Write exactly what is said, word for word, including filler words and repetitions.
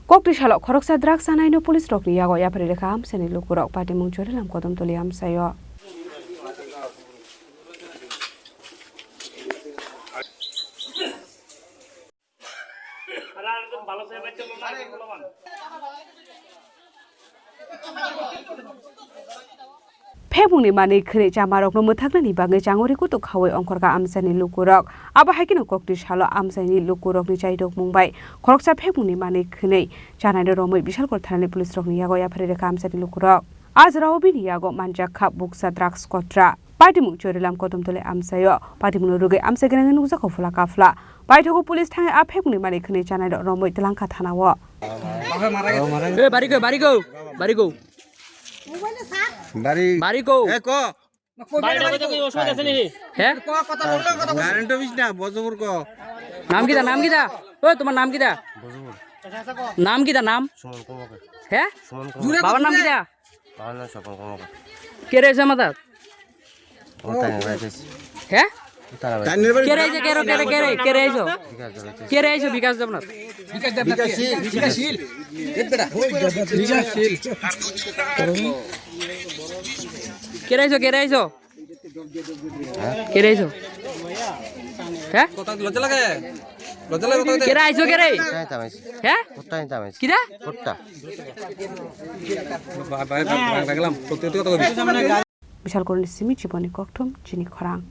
Kokti salo khoroksa drugs chanaino police rokni yago yapharwi rwkha amchaini lukurok. Patimung Chorilam Kodomtoli amchaio. Phekmungni manwi khwnwi chamarokno mwthaknani bagwi changori kutuk khaui ongkhorkha amchaini lukurok. Abo hai kheno kokti salo amchaini lukurokni chaidokmung bai khoroksa phekmungni manwi khwnwi chanaino romwi Bishalkor thanani police rokni yago yapharwi rwkha amchaini lukurok. A jorao bini yago manjak kha bukcha drugs kotra. Patimung Chorilam Kodomtoli amchaio. Patimungno rwgwi amchai gwnangwi nukjakha phula kaphla. Paithago police thangwi a phekmungni manwi khwnwi chanaino romwi twlangkha thanao. ए बारीको बारीको बारीको বাড়ি বাড়িকো এ ক বাড়িটা কোথায়, কই অসুবিধা আছে নাকি? হে? কারেন্ট অফিস না, বজবর ক। নাম কিতা? নাম কিতা? ও, তোমার নাম কিতা? নাম কিতা নাম? সুমন কর্মকার। হে? সুমন কর্মকার। বাবার নাম কিতা? বাবার নাম স্বপন কর্মকার। কে রয়েছে মাথাত? ও তাই না, ভাই, শেষ। হে? তারা ভাই। কে রয়েছে, কে রয়েছে, কে রয়েছে, কে রয়েছে? বিকাশ দেব। কে রয়েছে বিকাশ দেবনাথ? বিকাশশীল, বিকাশশীল। বিকাশশীল। কে রয়েছে, কে রয়েছে? কে রয়েছে? হে? কত লজ্জা লাগে? লজ্জা লাগে কত? কে রয়েছে, কে রে? কোথায় তামাইছি? হে? কোথায় তামাইছি? কিরা? কোথা? ভাই, ভাই, ভাই, ভাই, গেলাম। সত্যি, সত্যি কথা কবি। Bishalkorni simi chiboni kokthum chini khorang.